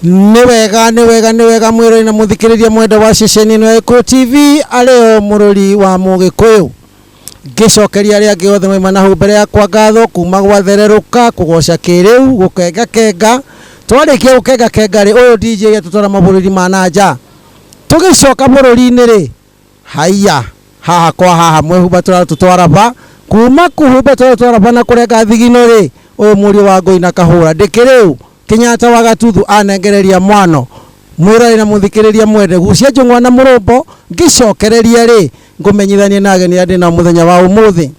Nĩ wega, nĩ wega, nĩ wega mwĩrori na mũthikĩrĩria mwenda wa ceceni ĩno ya Gĩkũyũ TV arĩo mũrũri wa Mũgĩkũyũ. Ngĩcokeria arĩa angĩ othe mauma na hau mbere yakwa ngatho kuma gwathererũka kũgoca kĩrĩu gũkenga kenga. Twarĩkia gũkenga kenga rĩ, ũyũ DJ atũtwara mabũrũri ma na nja. Tũgĩcoka bũrũri-inĩ rĩ, haiya haha kwa haha mwehumba tũratũtwara ba kuma kũhumba tũratũtwara ba na kũrenga thigino rĩ, ũyũ mũriũ wa ngũi na kahũra ndĩkĩrĩ ũ Kenyatta wa Gatuthu anengereria mwano. Mwĩrori na mũthikĩrĩria mwende gucia njũng'wa na mũrũmbo ngĩcokereria rĩ, ngũmenyithanie na ageni arĩa ndĩ nao mũthenya wa ũmũthĩ.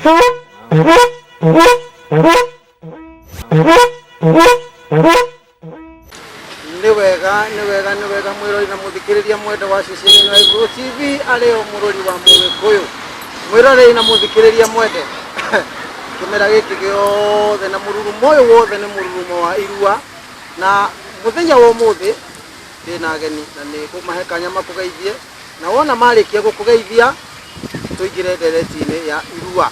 Nĩ wega, nĩ wega, nĩ wega mwĩrori na mũthikĩrĩria mwendwa wa ceceni ĩno ya Gĩkũyũ TV arĩ o mũrori wa Mũgĩkũyũ. Mwĩrorei na mũthikĩrĩria mwende kĩmera gĩkĩ gĩothe na mũrurumo ũyũ wothe nĩ mũrurumo wa irua na mũthenya wa ũmũthĩ ndĩna ageni na nĩ ngũmahe kanya makũgeithie na wona marĩkia gũkũgeithia tũingĩre ndereti-inĩ ya irua.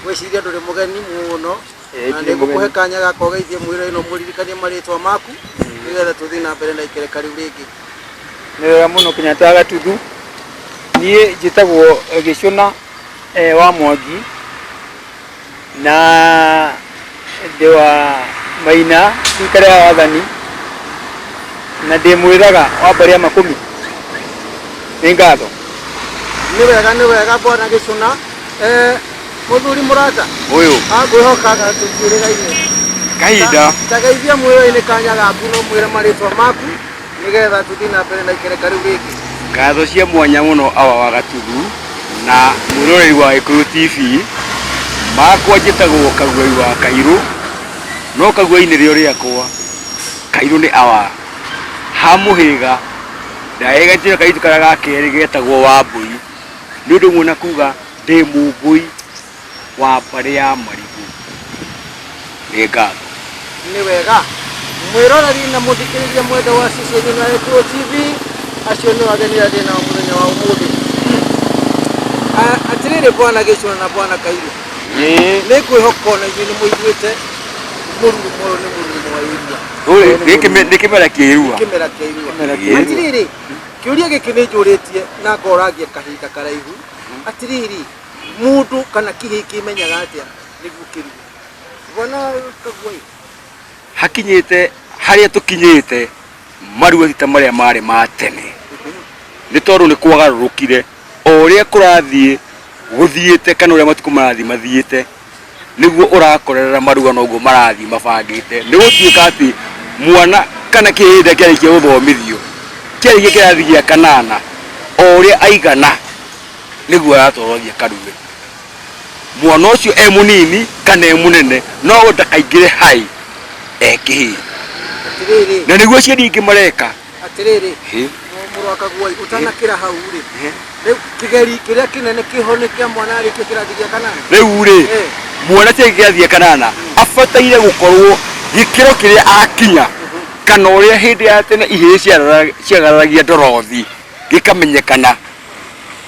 Ngwĩciria ndũrĩ mũgeni mũno Ĩĩ, na ndirĩ nĩ ngũkũhe mũgeni. kanya gaka ũgeithie mwĩrĩ na ũmũririkanie marĩtwa maku nĩgetha tũthiĩ na mbere na ikereka rĩu rĩngĩ. Nĩ wega mũno Kenyatta wa Gatuthu. Niĩ njĩtagwo Gĩcũna wa Mwangi na ndĩ wa Maina rika rĩa wathani na ndĩ mwĩthaga wa mbarĩ ya Makũmi. Nĩ ngatho. Nĩ wega, nĩ wega bwana Gĩcũna. Mũthuri mũrata. Ũyũ. Ngwĩhokaga tũtiũrĩgaine. Kahinda. Ta geithia mwĩrĩ-inĩ kanya gaku na ũmwĩre marĩtwa maku nĩgetha tũthiĩ na mbere na ikereka rĩu rĩngĩ. Ngatho cia mwanya mũno awa wa Gatuthu na mwĩroreri wa Gĩkũyũ TV. Makwa njĩtagwo Kaguai wa Kairũ, no Kaguai nĩrĩo rĩakwa, Kairũ nĩ awa. Ha mũhĩrĩga, ndaheganjĩra kairĩtu karĩa ga kerĩ getagwo Wambũi, nĩ ũndũ ũmwe na kuga ndĩ mũmbũi wa mbarĩ ya Marigũ. Nĩ ngatho. Nĩ wega. Mwĩroreri na mũthikĩrĩria mwendwa wa ceceni ĩno ya Gĩkũyũ TV, acio nĩo ageni arĩa ndĩ nao mũthenya wa ũmũthĩ. Atĩrĩrĩ bwana Gĩcũna na bwana Kairũ, nĩ ngwĩhoka ona inyuĩ nĩ mũiguĩte mũrurumo ũyũ nĩ mũrurumo wa irua. Ũyũ nĩ kĩmera kĩa irua. Kĩmera kĩa irua. Kĩmera kĩa irua. Atĩrĩrĩ, kĩũria gĩkĩ nĩ njũrĩtie na ngoragia kahinda karaihu. Atĩrĩrĩ, mũndũ kana kĩhĩĩ kĩmenyaga atĩa nĩguo kĩrue? Bwana Kaguai. Hakinyĩte harĩa tũkinyĩte marua ti ta marĩa marĩ ma tene nĩ tondũ nĩ kwagarũrũkire o ũrĩa kũrathiĩ gũthiĩte kana ũrĩa matukũ marathiĩ mathiĩte nĩguo ũrakorerera marua noguo marathiĩ mabangĩte nĩ gũtuĩka atĩ mwana kana kĩhĩĩ rĩrĩa kĩarĩkia gũthomithio kĩarĩkia kĩrathi gĩa kanana o ũrĩa aigana nĩguo aratwarwo athiĩ akarue mwana ũcio e mũnini kana e mũnene no ndakaingĩre hai e kĩhĩĩ Atĩrĩrĩ, na nĩguo aciari aingĩ mareka. Atĩrĩrĩ, Hĩ. Mũrũ wa Kaguai, ũtanakĩra hau rĩ, rĩu kĩgeri kĩrĩa kĩnene kĩho nĩ kĩa mwana arĩkia kĩrathi gĩa kanana? Rĩu rĩ, mwana kĩarĩkia kĩrathi gĩa kanana abataire gũkorwo gĩkĩro kĩrĩa akinya kana ũrĩa hĩndĩ ya tene ihĩĩ ciagararagia ndorothi gĩkamenyekana.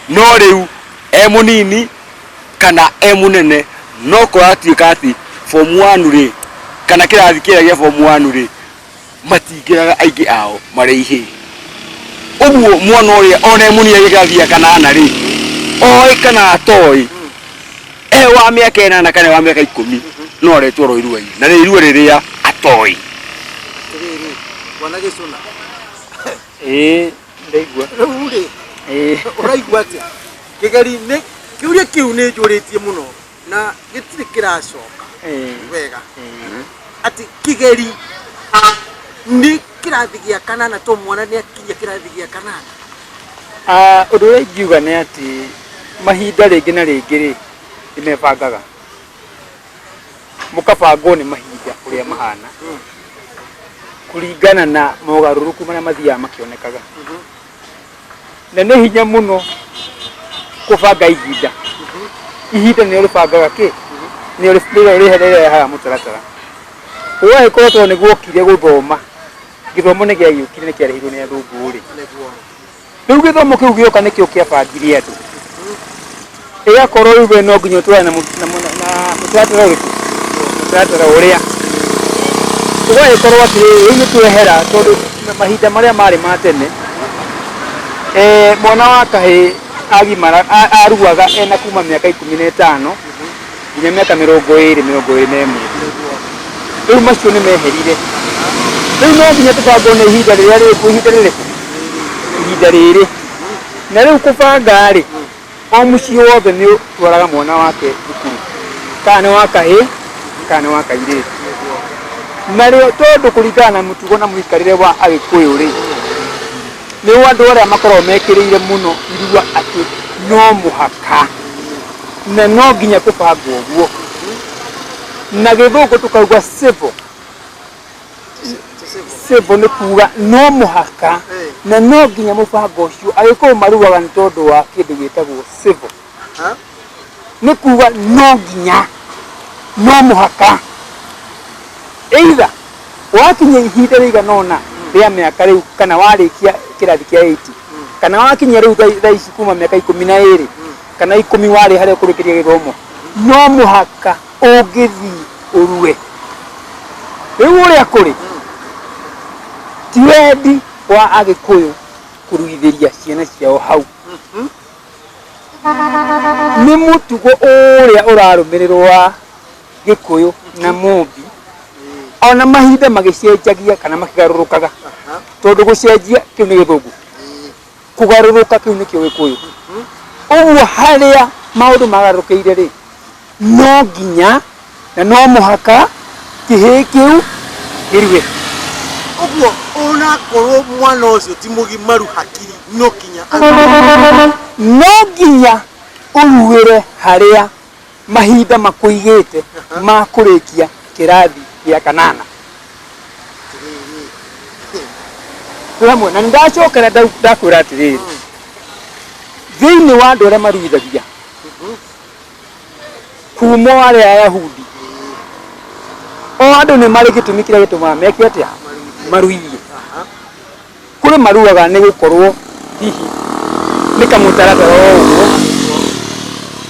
No rĩu e mũnini kana e mũnene no kũratuĩka atĩ form 1 rĩ kana kĩrathi kĩrĩa gĩa form 1 rĩ matingĩraga aingĩ ao marĩ ihĩĩ. Ũguo mwana ũrĩa ona e mũnini agĩũka kĩrathi gĩa kanana rĩ, oĩ kana atoĩ, e wa mĩaka ĩnana kana e wa mĩaka ikũmi, no aretwarwo irua-inĩ, na nĩ irua rĩrĩa atoĩ. Atĩrĩrĩ, Bwana Gĩcũna. Ĩĩ, ndaigua. Rĩu rĩ, Ĩĩ. ũraigua atĩa? Kĩgeri nĩ, kĩũria kĩu nĩ njũrĩtie mũno na gĩtirĩ kĩracoka wega. Atĩ kĩgeri nĩ kĩrathi gĩa kanana to mwana nĩ akinyia kĩrathi gĩa kanana. Ũndũ ũrĩa ingiuga nĩ atĩ mahinda rĩngĩ na rĩngĩ rĩ, nĩ mebangaga. Mũkabangwo nĩ mahinda ũrĩa mahana kũringana na mogarũrũku marĩa mathiaga makĩonekaga. Na nĩ hinya mũno kũbanga ihinda. Ihinda nĩrĩo rĩbangaga kĩ? Nĩrĩo rĩrehaga mũtaratara. Ũgagĩkorwo tondũ nĩ guokire gũthoma, gĩthomo nĩ gĩagĩũkire nĩ kĩarehirwo nĩ athũngũ rĩ, rĩu gĩthomo kĩu gĩoka nĩkĩo kĩabangire andũ. Ĩgakorwo rĩu we no nginya ũtwarane na mũtaratara ũrĩkũ? Mũtaratara ũrĩa. Ũgagĩkorwo atĩrĩrĩ, rĩu nĩ twehera tondũ mahinda marĩa marĩ ma tene, mwana wa kahĩĩ agimara aruaga ena kuma mĩaka 15 nginya mĩaka 20, 21. Rĩu macio nĩ meherire. Rĩu no nginya tũbangwo nĩ ihinda rĩrĩa rĩrĩkũ, ihinda rĩrĩkũ? Ihinda rĩrĩ. Na rĩu kũbanga rĩ, o mũciĩ wothe nĩ ũtwaraga mwana wake thukuru, kana nĩ wa kahĩĩ kana nĩ wa kairĩtu. Narĩo tondũ kũringana na mũtugo na mũikarĩre wa Agĩkũyũ rĩ, Nĩ andũ arĩa makoragwo mekĩrĩire mũno irua atĩ no mũhaka na no nginya kũbangwo ũguo. Na gĩthũngũ tũkauga civil. Civil nĩ kuga no mũhaka na no nginya mũbango ũcio. Agĩkũyũ maruaga nĩ tondũ wa kĩndũ gĩtagwo civil. Nĩ kuga no nginya, no mũhaka either wakinya ihinda rĩigana ũna rĩa mĩaka rĩu kana warĩkia kĩrathi kĩa 8 kana wakinya rĩu thaa ici kuma mĩaka 12 kana 10 warĩ harĩa ũkũrĩkĩria gĩthomo, no mũhaka ũngĩthiĩ ũrue. Rĩu ũrĩa kũrĩ ti wendi wa Agĩkũyũ kũruithĩria ciana ciao hau. Nĩ mũtugo ũrĩa ũrarũmĩrĩrwo wa Gĩkũyũ na Mũmbi ona mahinda magĩcenjagia kana makĩgarũrũkaga, tondũ gũcenjia kĩu nĩ gĩthũngũ, kũgarũrũka kĩu nĩkĩo Gĩkũyũ. Ũguo harĩa maũndũ magarũrũkĩire rĩ, no nginya na no mũhaka kĩhĩĩ kĩu kĩrue. Ũguo onakorwo mwana ũcio ti mũgimaru hakiri no nginya arue. No nginya ũruĩre harĩa mahinda makũigĩte ma kũrĩkia kĩrathi gĩa kanana. Twĩ hamwe na nĩndacokera ndakwĩra atĩrĩrĩ, thĩinĩ wa andũ arĩa maruithagia kuma o arĩa Ayahudi, o andũ nĩ marĩ gĩtũmi kĩrĩa gĩtũmaga meke atĩa, maruithie. Kũrĩ maruaga nĩ gũkorwo hihi nĩ kamũtaratara o ũguo,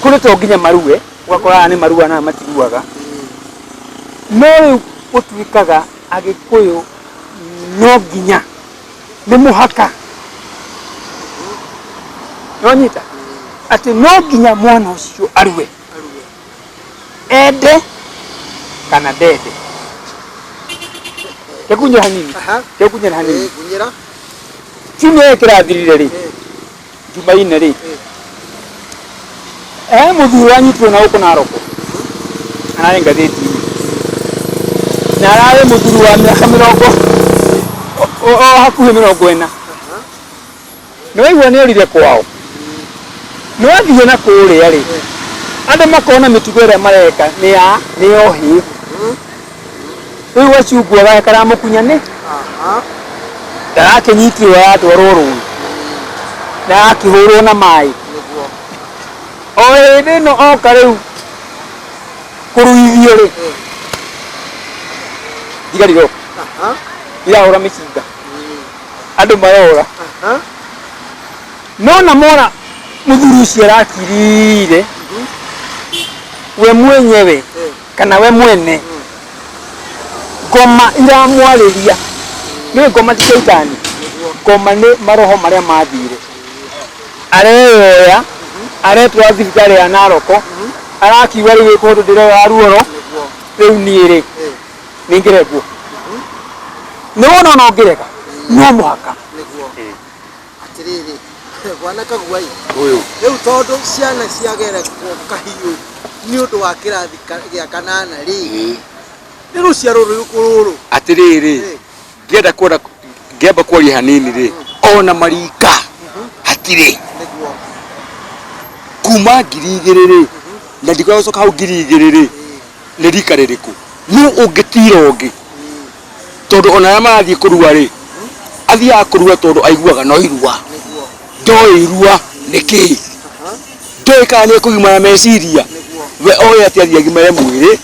kũrĩ to nginya marue, ũgakora aya nĩ maruaga na aya matiruaga. No rĩu gũtuĩkaga Agĩkũyũ no nginya, nĩ mũhaka, nĩwanyita, atĩ no nginya mwana ũcio arue, ende kana ndende. Kekunyĩra hanini, kekunyĩra hanini. Ngunyĩra. Kiumia gĩkĩ kĩrathirire rĩ, Jumaine rĩ, he mũthuri wanyitirwo na gũkũ Narok, ararĩ ngathĩti-inĩ, na ararĩ mũthuri wa mĩaka mĩrongo o hakuhĩ 40. Nĩ waigua nĩ orire kwao, nĩ wathiĩ na kũrĩa rĩ, andũ makona mĩtugo ĩrĩa mareka nĩ ya nĩ ya ũhĩ. Rĩu gacungwa gake karamũkunya nĩ ndarakĩnyitirwo aratwarwo rũĩ na arakĩhũrwo na maĩ. O hĩndĩ ĩno oka rĩu kũruithio rĩ, thigari iroka irahũra mĩcinga, andũ marora. No na mora mũthuri ũcio arakirire we mwenyewe kana we mwene, ngoma iramwarĩria. Nĩ ngoma ti caitani, ngoma nĩ maroho marĩa mathire. Areyoya aretwara thibitarĩ ya Naroko, arakiuga rĩu ĩ kũndũ ndĩroya ruoro, rĩu niĩ rĩ nĩ ngĩrengwo. Nĩ wona ona ũngĩrega no mũhaka. Atĩrĩrĩ, bwana Kaguai, Ũyũ. Rĩu tondũ ciana ciagerekwo kahiũ nĩ ũndũ wa kĩrathi gĩa kanana rĩ, nĩ rũciaro rũrĩkũ rũrũ? Atĩrĩrĩ, ngĩenda kuona ngĩamba kwaria hanini rĩ, ona marika hatirĩ. Nĩguo. Kuma 2000 rĩ, na ndikwenda gũcoka hau 2000 rĩ, nĩ rika rĩrĩkũ? Nũ ũngĩtira ũngĩ? Tondũ ona arĩa marathiĩ kũrua rĩ, athiaga kũrua tondũ aiguaga no irua. Ndoĩ irua nĩ kĩĩ, ndoĩ kana nĩ ekũgimara meciria. We oĩ atĩ athiĩ agimare mwĩrĩ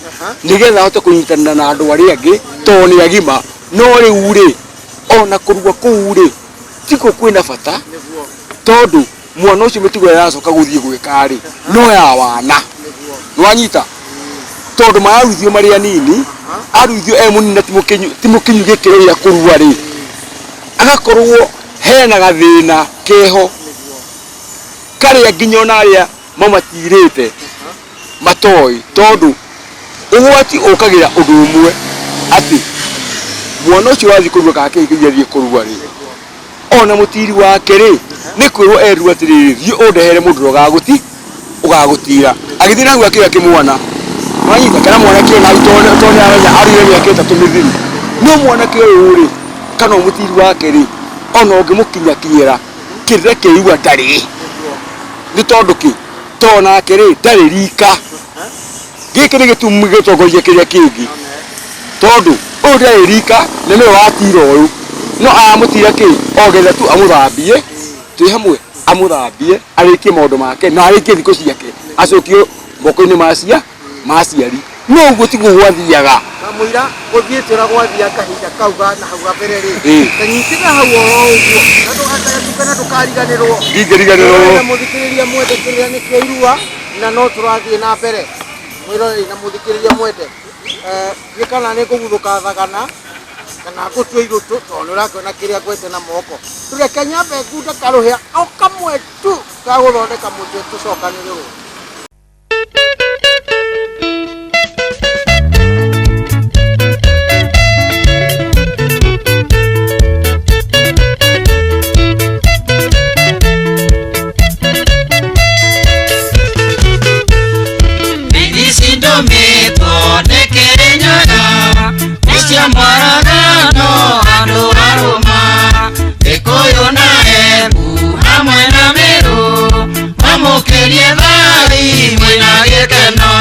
nĩgetha ahote kũnyitanĩra na andũ arĩa angĩ tondũ nĩ agima. No rĩu rĩ, ona kũrua kũu rĩ, tikuo kwĩna bata tondũ mwana ũcio mĩtugo ĩrĩa aracoka gũthiĩ gwĩka rĩ, no ya wana. Nĩwanyita? Tondũ mararuithio marĩ anini, aruithio e mũnini na ti mũkinyu gĩkĩro gĩa kũrua rĩ, agakorwo hena gathĩna keho karĩa nginya ona arĩa mamatirĩte matoĩ, tondũ ũgwati ũkagĩra ũndũ ũmwe atĩ mwana ũcio wathiĩ kũrua kana kĩhĩĩ kĩu gĩathiĩ kũrua rĩ, ona mũtiri wake rĩ, nĩ kwĩrwo erirwo atĩrĩrĩ, thiĩ ũndehere mũndũ ũrĩa ũgagũtira. Agĩthiĩ na hau akĩoya kĩmwana, wanyita, kana mwanake ũyũ na hau tondũ nĩ aramenya arũire mĩaka 3 mĩthiru. No mwanake ũyũ rĩ, kana mũtiri wake rĩ, Ona ũngĩmũkinyakinyĩra kĩrĩra kĩigua ndarĩ nĩ tondũ kĩ to nake rĩ ndarĩ rika gĩkĩ nĩ gĩtumi gĩtongoria kĩrĩa kĩngĩ tondũ ũyũ ndarĩ rika na nĩwe watira ũyũ no aramũtira kĩ ogetha tu amũthambie twĩ hamwe amũthambie arĩkie maũndũ make na arĩkie thikũ ciake acokio moko-inĩ ma maciari no ũguo tiguo gwathiaga kamũira gũthiĩte ũrĩa gwathiaga kahinda kau ga na hau gabere rĩ Ĩĩ. tanyitĩra hau oro ũguo na ndũgakayatuke na ndũkariganĩrwo ndingĩriganĩrwo na mũthikĩrĩria mwende kĩrĩa nĩkĩo irua na no tũrathiĩ na mbere mwĩroreri na mũthikĩrĩria mwende nĩ kana nĩ ngũguthũka thagana kana ngũtue irũtũ tondũ nĩ ũrakĩona kĩrĩa ngwete na moko tũreke nyambe ngunda karũhĩa o kamwe tu ga gũthondeka mũtwe tũcokanĩrĩrwo. Nĩcindometwo nĩ Kĩrĩnyaga nĩcio mwaragano andũ arũma Gĩkũyũ na Embu hamwe na Mĩrũ mamũkĩrie thari mwĩna gĩkeno.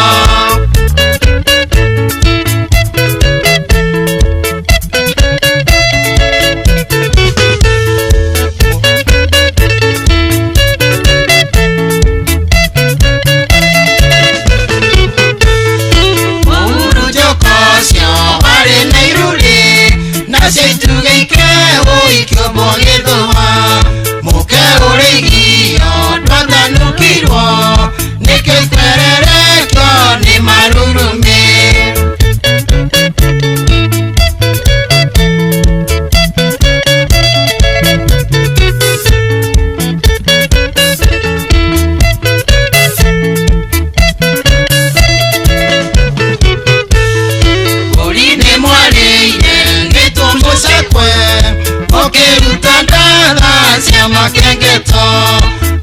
Mũhurunjũko ũcio warĩ na irurĩ nacio itugĩ ikeũ ikĩũmbwo gĩthũa mũke ũrĩ igio ndwatanukirwo nĩkĩo ikwererekio nĩ marurumĩ. Mbũri nĩ mwarĩire gĩtũmũcakwe mũkĩruta ndatha cia makengeto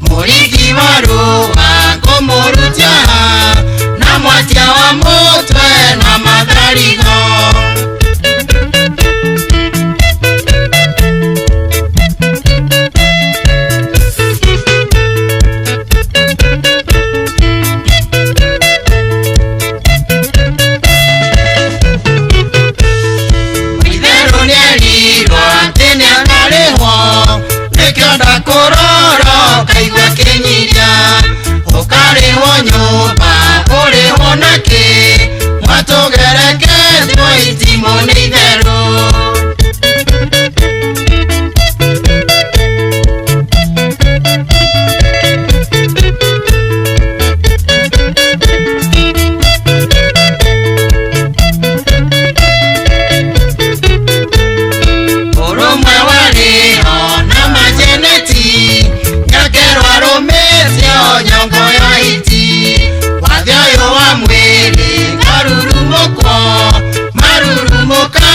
mũringi wa rũa ngũmũrutia na mwatia wa mũtwe na matharigo. Itherũ nĩerirwo atĩ nĩakarĩhwo nĩkĩo ndakũrora ũkaigua kĩnyiria ũkarĩhwo nyũmba ũrĩhwo nakĩ mwatũgereketwo itimũ nĩ itherũ. Ũrũmwe warĩho na majeneti nyakerwo arũmĩtio nyongo ya hiti wathe ũyũ wa mwĩrĩ karurumũkwo marurumũka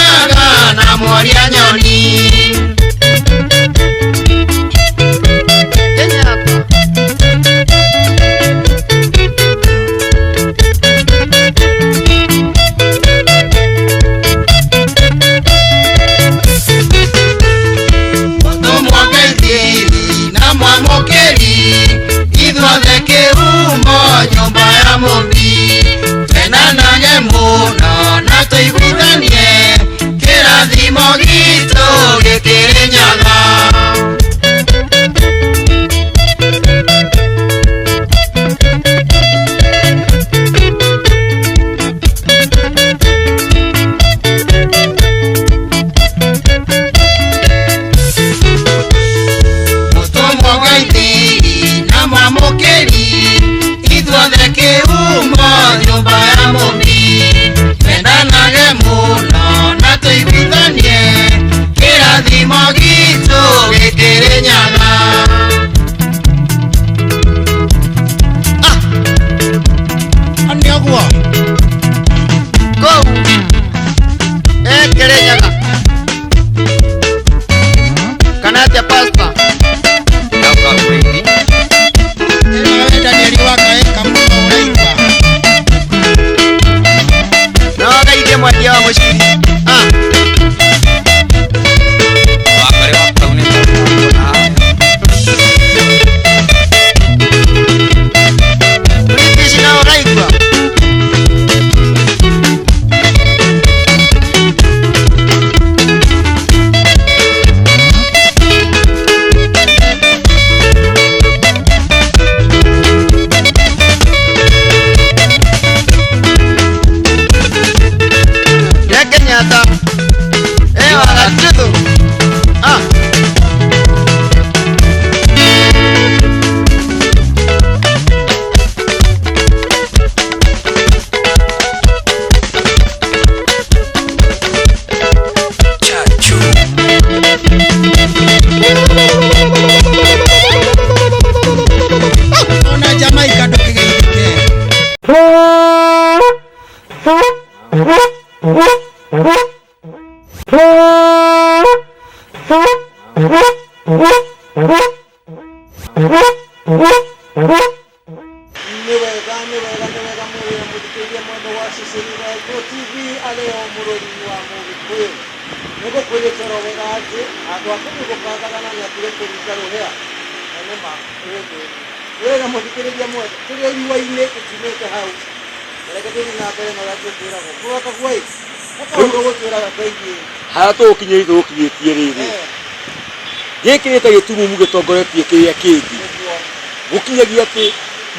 Nĩ wega, nĩ wega, nĩ wega mwĩrĩ mũthikĩrĩria mwendo wa ceceni ya Gĩkũyũ TV arĩo mũrũri wa Mũgĩkũyũ. Nĩ ngũkwĩrĩte oro wega atĩ handũ ha kũthiĩ gũbangaga na nĩ atire kũringa rũhĩa. Na nĩ ma ĩĩ. Wĩ na mũthikĩrĩria mwendo tũrĩ o irua-inĩ tũtiumĩte hau. Na reke tũthiĩ na mbere na ũrĩa tũkwĩragwo. Mũrũ wa Kaguai, he kaũndũ ũgũtwĩraga kegiĩ. Harĩa tũgũkinyĩria tũgũkinyĩtie rĩrĩ. Gĩkĩ nĩ ta gĩtumumu gĩtongoretie kĩrĩa kĩngĩ. Gũkinyagia atĩ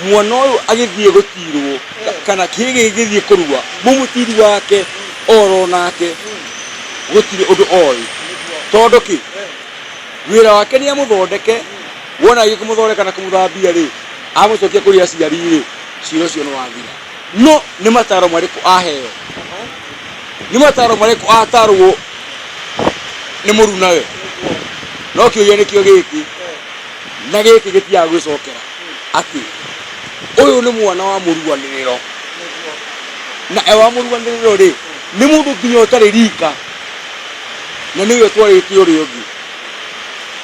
mwana ũyũ agĩthiĩ gũtirwo kana kĩhĩ gĩkĩ gĩgĩthiĩ kũrua, mũmũtiri wake oro nake gũtirĩ ũndũ oĩ. Tondũ kĩ? Wĩra wake nĩ amũthondeke, wona agĩthiĩ kũmũthondeka na kũmũthambia rĩ, amũcokia kũrĩ aciari rĩ, cira ũcio nĩ wathira. No nĩ mataro marĩkũ aheo? Nĩ mataro marĩkũ atarwo nĩ mũrunawe? No kĩũria nĩkĩo gĩkĩ, na gĩkĩ gĩtiaga gwĩcokera atĩ ũyũ nĩ mwana wa mũruanĩrĩro, na e wa mũruanĩrĩro rĩ, nĩ mũndũ nginya ũtarĩ rika, na nĩwe ũtwarĩte ũrĩa ũngĩ.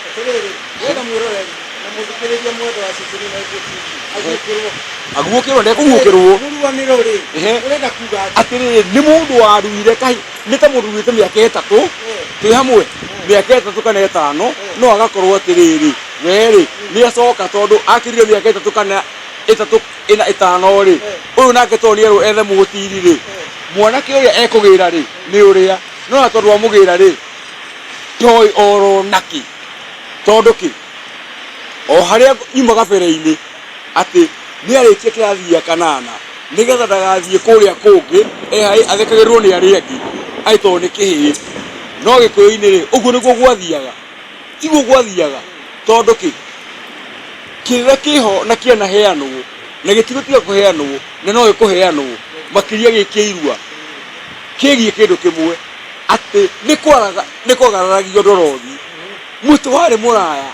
Atĩrĩrĩ, wega mwĩroreri na mũthikĩrĩria mwendwa wa Ceceni na Ĩkuũ TV, aguũkĩrwo. Aguũkĩrwo, ndekũguũkĩrwo. Mũruanĩro rĩ, Ehe. ũrenda kuga atĩa? Atĩrĩrĩ, nĩ mũndũ waruire kahi, nĩ ta mũndũ ũruĩte mĩaka ĩtatũ, twĩ hamwe, mĩaka ĩtatũ kana ĩtano, no agakorwo atĩrĩrĩ, we rĩ, nĩ acoka tondũ akĩrire mĩaka ĩtatũ kana ĩtatũ ĩna ĩtano rĩ, ũyũ nake tondũ nĩ erwo ethe mũgũtiri rĩ, mwanake ũrĩa ekũgĩra rĩ, nĩ ũrĩa, no na tondũ amũgĩra rĩ, ndoĩ oro nakĩ, tondũ kĩ, o harĩa nyuma gabere-inĩ atĩ nĩ arĩkie kĩrathi gĩa kanana nĩgetha ndagathiĩ kũrĩa kũngĩ ehaĩ athekagĩrĩrwo nĩ arĩa angĩ atĩ tondũ nĩ kĩhĩĩ. No gĩkũyũ-inĩ rĩ, ũguo nĩguo gwathiaga? Tiguo gwathiaga, tondũ kĩ, kĩrĩra kĩho na kĩanaheanwo na gĩtigũtiga kũheanwo na no gĩkũheanwo makĩria gĩ kĩa irua kĩgiĩ kĩndũ kĩmwe atĩ nĩ kwaraga nĩ kwagararagio ndorothi mũtĩ warĩ mũraya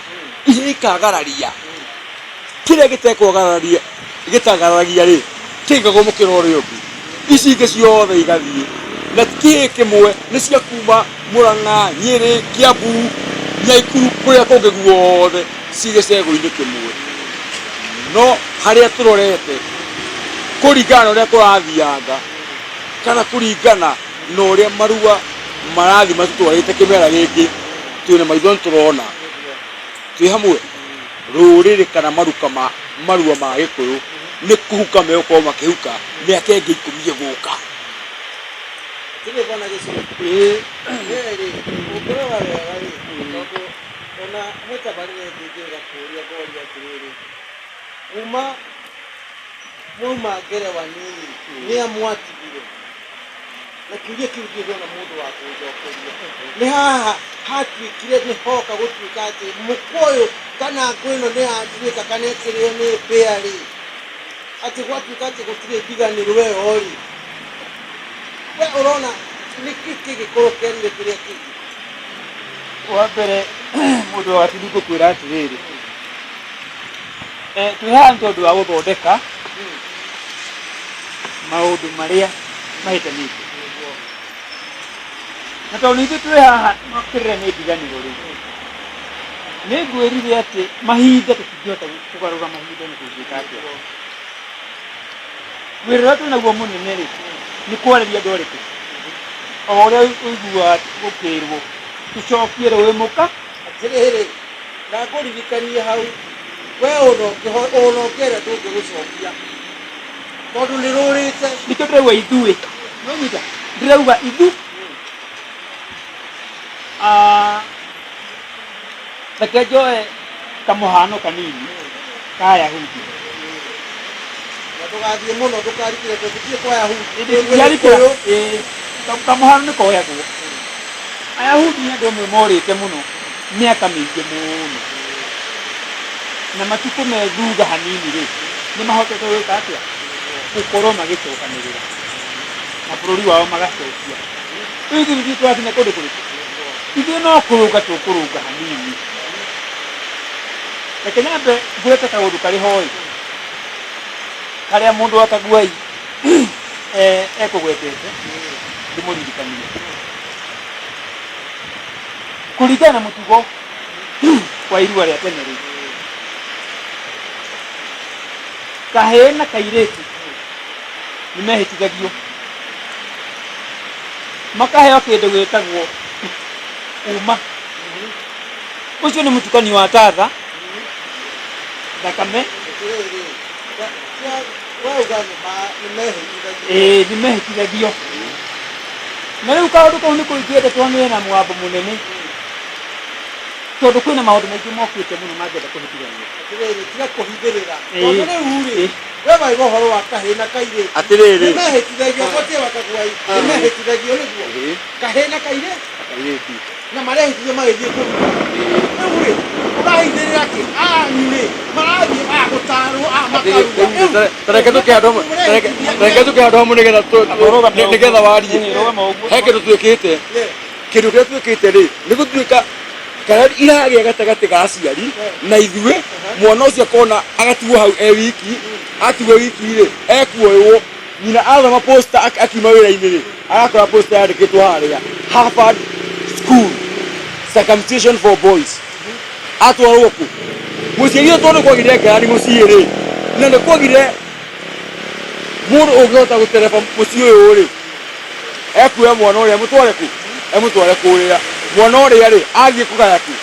ihĩĩ ikagararia kĩrĩa gĩtekwagararia gĩtagararagia rĩ kĩaigagwo mũkĩra ũrĩa ũngĩ ici ingĩ ciothe igathiĩ na kĩĩ kĩmwe nĩ cia kuma Murang'a, Nyĩrĩ, Kiambu, Nyaikuru kũrĩa kũngĩ guothe ciĩ gĩcegũ-inĩ kĩmwe no harĩa tũrorete kũringana na ũrĩa kũrathianga kana kũringana na ũrĩa marua marathiĩ matũtwarĩte kĩmera gĩkĩ twĩna maitho nĩ tũrona twĩ hamwe rũrĩrĩ kana maruka ma marua ma gĩkũyũ nĩ kũhuka megũkorwo makĩhuka mĩaka ĩngĩ ikũmi ĩgũka. Tũthiĩ bwana Gĩcũrĩ. Ĩĩ. We rĩ, ũngĩrora wega rĩ, tondũ ona he tabarĩra ĩngĩ njĩrĩga kũũria ngoria atĩrĩrĩ, kuma mwauma ngerewani-rĩ, nĩa mwatigire? Na kĩũria kĩu ndirĩ ndona mũndũ wa kũnjokeria. Nĩ haha hatuĩkire nĩ hoka gũtuĩka atĩ mũkwa ũyũ kana ngũ ĩno nĩ yatuĩka kana ĩkĩrĩo nĩ mbĩa rĩ, atĩ gwatuĩka atĩ gũtirĩ ndiganĩrwo ĩyo rĩ, we ũrona nĩkĩ kĩngĩkorwo kĩarire kĩrĩa kĩngĩ? Wa mbere mũndũ wa tini ngũkwĩra atĩrĩrĩ, eh, twĩ haha nĩ tondũ wa gũthondeka maũndũ marĩa mahĩtanĩte na tondũ ithuĩ twĩ haha kĩrĩra nĩ ndiganĩro rĩ nĩ ngwĩrire atĩ mahinda tũtingĩhota kũgarũra mahinda nĩ tũngĩka atĩa wĩra ũrĩa twĩ naguo mũnene rĩ nĩ kwarĩria andũ arĩkũ o ũrĩa ũiguaga gũkĩrwo tũcokie rũĩ mũka Atĩrĩrĩ, na ngũririkanie hau, we ona ona ũngĩaria ndũngĩrũcokia tondũ nĩ rũrĩte. Nĩkĩo ndĩrauga ithuĩ, nĩwanyita? Ndĩrauga ithu Ah, reke njoe kamũhano kanini ka Ayahudi. Na ndũgathiĩ mũno ndũkarikĩre tondũ tũtirĩ kwa Ayahudi. Ndiarikĩra, ĩĩ, kamũhano nĩ koyagwo. Ayahudi nĩ andũ amwe morĩte mũno mĩaka mĩingĩ mũno na matukũ me thutha hanini rĩ nĩ mahotete gwĩka atĩa gũkorwo magĩcokanĩrĩra na bũrũri wao magacokia rĩu ithuĩ ithuĩ tũrakinya kũndũ kũrĩkũ ithuĩ no kũrũnga tũkũrũnga hanini reke nyambe ngwete kaũndũ karĩ hoĩ karĩa mũndũ wa Kaguai ekũgwetete ndĩmũririkanie kũringana na mũtugo wa irua rĩa tene rĩ Kahĩĩ na kairĩtu nĩ mehĩtithagio makaheo kĩndũ gĩtagwo uma. Ũcio nĩ mũtukanio wa tatha, thakame. Atĩrĩrĩ, wauga nĩ mehĩtithagio. Ĩĩ, nĩ mehĩtithagio. Na rĩu kaũndũ kau nĩko ingĩenda twanĩre na mũgambo mũnene, tondũ kwĩna maũndũ maingĩ mokĩte mũno mangĩenda kũhĩtithanio. Atĩrĩrĩ, tiga kũhithĩrĩra. Ĩĩ. Tondũ rĩu rĩ, we waiga ũhoro wa kahĩĩ na kairĩtu. Atĩrĩrĩ. Nĩ mehĩtithagio gũtirĩ wakaguai. Nĩ mehĩtithagio nĩguo. Kahĩĩ na kairĩtu. Kairĩtu. Na marehĩtithio magĩthiĩ kũrua. Rĩu rĩ, ũrahithĩrĩra kĩ? Anyu rĩ, marathiĩ a gũtarwo a makarua. Rĩu, Tareke tũke handũ hamwe, tareke tũke handũ hamwe nĩgetha nĩgetha warie. He kĩndũ twĩkĩte. Kĩndũ kĩrĩa twĩkĩte rĩ, nĩ gũtuĩka kana iragĩa gatagatĩ ga aciari na ithuĩ, mwana ũcio akona agatigwo hau e wiki, atigwo wiki rĩ, ekuoywo, nyina athoma poster akiuma wĩra-inĩ rĩ, arakora poster yandĩkĩtwo harĩa, Harvard School, circumcision for boys. Atwarwo kũ? Mũciari ũyũ tondũ kwagire ngarari mũciĩ rĩ, na nĩ kwagire mũndũ ũngĩhota gũtereba mũciĩ ũyũ rĩ, ekuoya mwana ũrĩa amũtware kũ? Emũtware kũrĩa. Mwana ũrĩa rĩ, athiĩ kũgaya kĩ?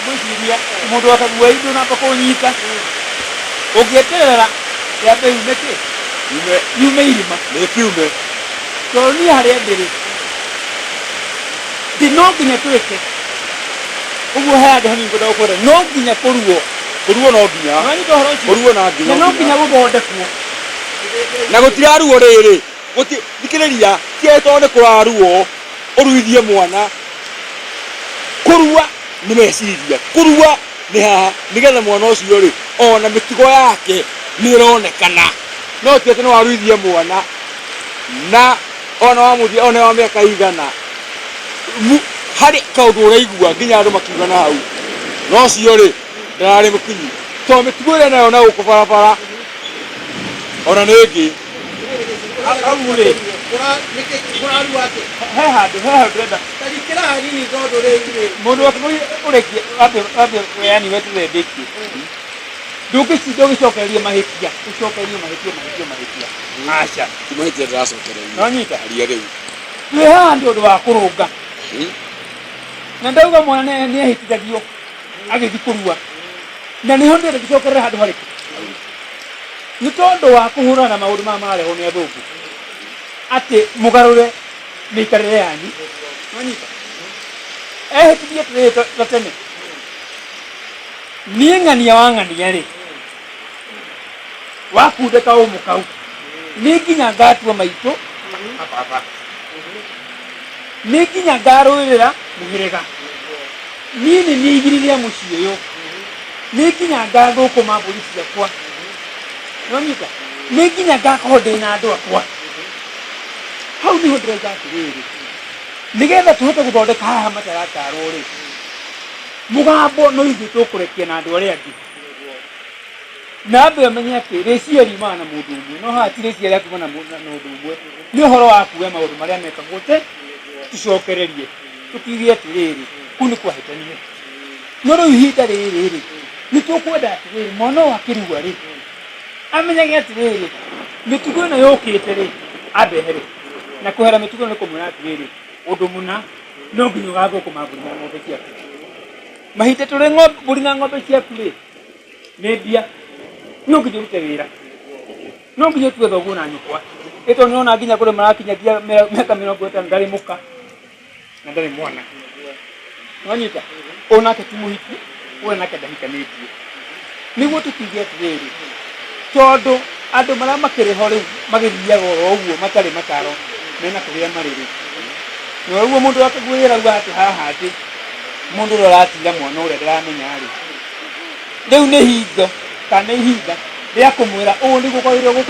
Ngwĩciria mũndũ wa kaguai ndũnamba kũnyita. Ũngĩeterera yambe yume kĩ? Yume. Yume irima. Nĩ kiume. Tondũ niĩ harĩa ndĩrĩ, ndĩ no nginya twĩke ũguo. He handũ hanini ngwenda gũkwĩra, no nginya kũruo. Kũruo no nginya. Nĩwanyita ũhoro ũcio? Kũruo na nginya. Na no nginya gũthondekwo. Na gũtiraruo rĩrĩ, thikĩrĩria, ti atĩ tondũ nĩ kũraruo ũruithie mwana. Kũrua nĩ meciria, kũrua nĩ haha, nĩgetha mwana ũcio rĩ, ona mĩtugo yake nĩ ĩronekana. No ti atĩ nĩ waruithia mwana na ona wamũthia ona wa mĩaka igana harĩ kaũndũ ũraigua nginya andũ makiuga na hau no ũcio rĩ ndararĩ mũkinyu tondũ mĩtugo ĩrĩa nayo na gũkũ barabara ona nĩ ĩngĩ. Hau rĩ. Kũrarua atĩa? He handũ ndĩrenda. Tarikĩra hanini tondũ rĩu rĩ. Mũndũ wa Kĩgũyũ ũrĩkie wambe yani weterere ndĩkie. Ndũngĩcinda ũgĩcokereria mahĩtia, ũcokererie mahĩtia, mahĩtia, mahĩtia, aca. Ti mahĩtia ndĩracokereria. Nĩwanyita? Aria rĩu. Twĩ haha nĩ ũndũ wa kũrũnga, na ndauga mwana nĩ ehĩtithagio agĩthiĩ kũrua, na nĩho ndĩrenda tũcokerere handũ harĩkũ, nĩ tondũ wa kũhũrana na maũndũ maya mararehwo nĩ athũngũ atĩ mũgarũre mĩikarĩre yanyu. Nĩwanyita? Ehĩtithie atĩrĩrĩ, ta tene niĩ ng'ania wa ng'ania rĩ, wakunda kaũmũ kau nĩ nginya ngatua maitũ na baba, nĩ nginya ngarũĩrĩra mũhĩrĩga, niĩ nĩ niĩ igiri rĩa mũciĩ ũyũ, nĩ nginya ngathũkũma mbũri ciakwa. Nĩwanyita? Nĩ nginya ngakorwo ndĩ na andũ akwa. Hau nĩho ndĩrauga atĩrĩrĩ, nĩgetha tũhote gũthondeka haha mataratarwo rĩ, mũgambo no ithuĩ tũkũrekia na andũ arĩa angĩ, na ambe ũmenye atĩ rĩciria riumaga na mũndũ ũmwe, no haha ti rĩciria rĩa kuma na ũndũ ũmwe, nĩ ũhoro wa kuoya maũndũ marĩa mekagwo te tũcokererie, tũkiuge atĩrĩrĩ, kũu nĩ kwahĩtanire. No rĩu ihinda rĩrĩ rĩ, nĩ tũkwenda atĩrĩrĩ, mwana ũyũ akĩrua rĩ, amenyage atĩrĩrĩ, mĩtugo ĩno yũkĩte rĩ, ambe ehere. Na kwehera mĩtugo ĩno nĩ kũmwĩra atĩrĩrĩ, ũndũ mũna no nginya ũgathũkũma mbũri na ng'ombe ciaku. Mahinda tũrĩ mbũri na ng'ombe ciaku rĩ, nĩ mbia, no nginya ũrute wĩra, no nginya ũtue thoguo na nyũkwa. Ĩ tondũ nĩũrona nginya kũrĩ marakinyagia mĩaka 50 ndarĩ mũka na ndarĩ mwana. Nĩwanyita? Ũyũ nake ti mũhiki, ũyũ nake ndahikanĩtie. Nĩguo tũkiuge atĩrĩrĩ, tondũ andũ marĩa makĩrĩ ho rĩu magĩthiaga oro ũguo matarĩ mataro mena kũrĩa marĩ rĩ, na ũguo mũndũ akĩguĩra auga atĩ haha atĩ mũndũ ũrĩa ũratinda mwana ũrĩa ndaramenya rĩ, rĩu nĩ hingo kana nĩ ihinda rĩa kũmwĩra ũũ nĩguo kwagĩrĩirwo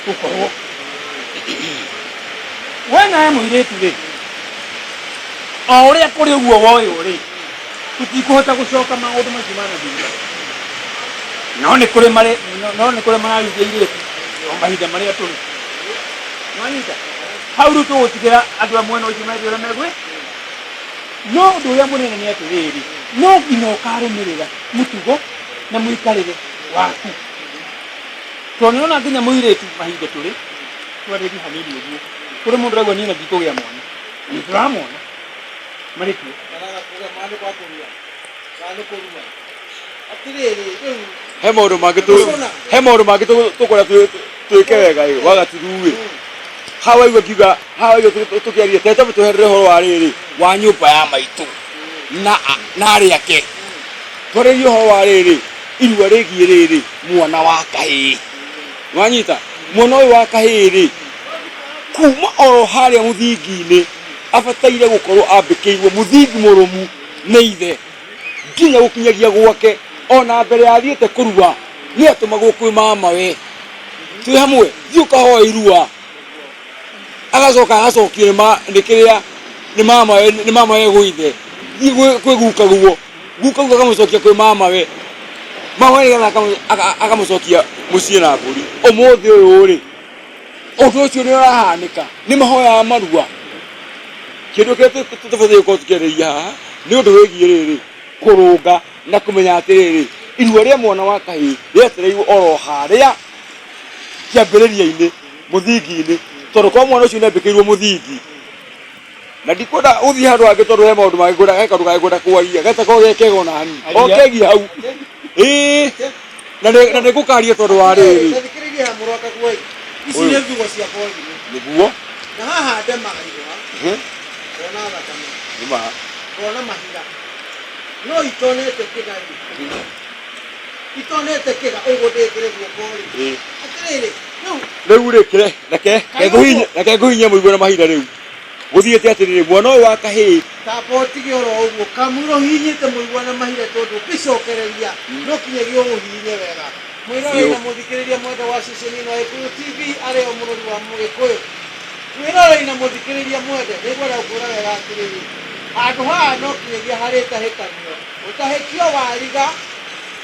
gũkorwo. We nawe mũirĩtu rĩ, o ũrĩa kũrĩ ũguo woywo rĩ, tũtikũhota gũcoka maũndũ macio ma na thutha, no nĩ kũrĩ marĩ no nĩ kũrĩ mararugĩa airĩtu o mahinda marĩa tũrĩ. Nĩwanyita? Hau rĩu tũgũtigĩra andũ a mwena ũcio meke ũrĩa megwĩ. No ũndũ ũrĩa mũnene nĩ atĩrĩrĩ, no nginya ũkarũmĩrĩra mũtugo na mũikarĩre waku. Tondũ nĩũrona nginya mũirĩtu mahinda tũrĩ twarĩrie hanini ũguo, kũrĩ mũndũ ũraigua niĩ na ndikũgĩa mwana, na nĩtũramona marĩ kuo. Maraga kũgĩa mwana nĩ kwa kũrua kana nĩ kũrua atĩrĩrĩ rĩu He maũndũ mangĩ he maũndũ mangĩ tũkwenda twĩke wega ĩ wagaturu ĩ haha waigua ngiuga haha waigua tũkĩaria tete tũherere ũhoro wa rĩrĩ wa nyũmba ya maitũ na arĩa ake twarĩrie ũhoro wa rĩrĩ irua rĩgiĩ rĩrĩ mwana wa kahĩĩ wanyita mwana ũyũ wa kahĩĩ rĩ kuma oro harĩa mũthingi-inĩ abataire gũkorwo ambĩkĩirwo mũthingi mũrũmu nĩ ithe nginya gũkinyagia gwake ona mbere athiĩte kũrua nĩ atũmagwo kwĩ mama we twĩ hamwe thiĩ ũkahoe irua agacoka agacokio nĩ kĩrĩa nĩ mama we nĩ mama we gwĩ ithe thiĩ kwĩ guka guo guka guo akamũcokia kwĩ mama we mama we nĩgetha akamũcokia mũciĩ na mbũri ũmũthĩ ũyũ rĩ ũndũ ũcio nĩ ũrahanĩka nĩ mahoyaga marua kĩndũ kĩrĩa tũbatiĩ gũkorwo tũkĩarĩria haha nĩ ũndũ wĩgiĩ rĩrĩ kũrũnga na kũmenya atĩrĩrĩ irua rĩa mwana wa kahĩĩ rĩetereirwo oro harĩa kĩambĩrĩria-inĩ mũthingi-inĩ tondũ kwa mwana ũcio nĩambĩkĩirwo mũthingi na ndikwenda ũthiĩ handũ hangĩ tondũ he maũndũ mangĩ ngwenda he kaũndũ kangĩ ngwenda kwaria getakorwo ge kega ona hanini o kegiĩ hau ĩĩ na nĩ ngũkaria tondũ wa rĩrĩ Thikĩrĩria haha mũrũ wa Kaguoi. Ici nĩ thugo cia borithi. Nĩguo. Na haha ndemaga ihũa, ngona thakame, nĩma ngona mahiga. No itonete kĩga rĩ. Itonete kĩga ũguo ndĩkĩre guoko rĩ. Atĩrĩrĩ, rĩu rĩu rĩ kĩre reke reke ngũhinyie mũigue na mahinda rĩu gũthiĩte atĩrĩrĩ mwana ũyũ wa kahĩĩ tamba ũtige oro ũguo kamũira ũhihinyĩte mũigua na mahinda tondũ ũngĩcokereria no kinyagia ũũhihinye wega. Mwĩroreri na mũthikĩrĩria mwende wa ceceni ĩno ya Gĩkũyũ TV arĩ o mũrori wa Mũgĩkũyũ. Mwĩroreri na mũthikĩrĩria mwende nĩngwenda gũkwĩra wega atĩrĩrĩ handũ haha no kinyagia harĩtahĩkanio ũtahĩkio wariga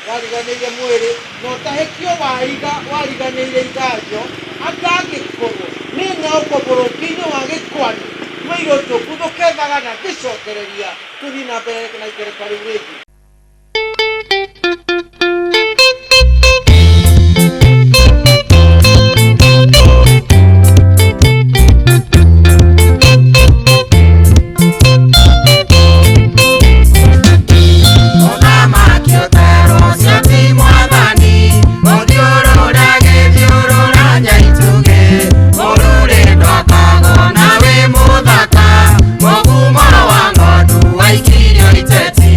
wariganĩire mwĩrĩ na ũtahĩkio wariga wariganĩire iganjo atangĩkorwo nĩ ng'aũko mũrũngĩ-inĩ wa gĩkwani mũirũ tũguthũke thagana ngĩcokereria tũthiĩ na mbere na ikereka rĩu rĩngĩ. Mũthamaki ũterwo ũcio ti mwathani, ũthiũrũra gĩthiũrũra nyaitugĩ. Mũrurĩ ndwakagwo na wĩ mũthaka, mũgumoro wa ng'ondu waikirio iteti.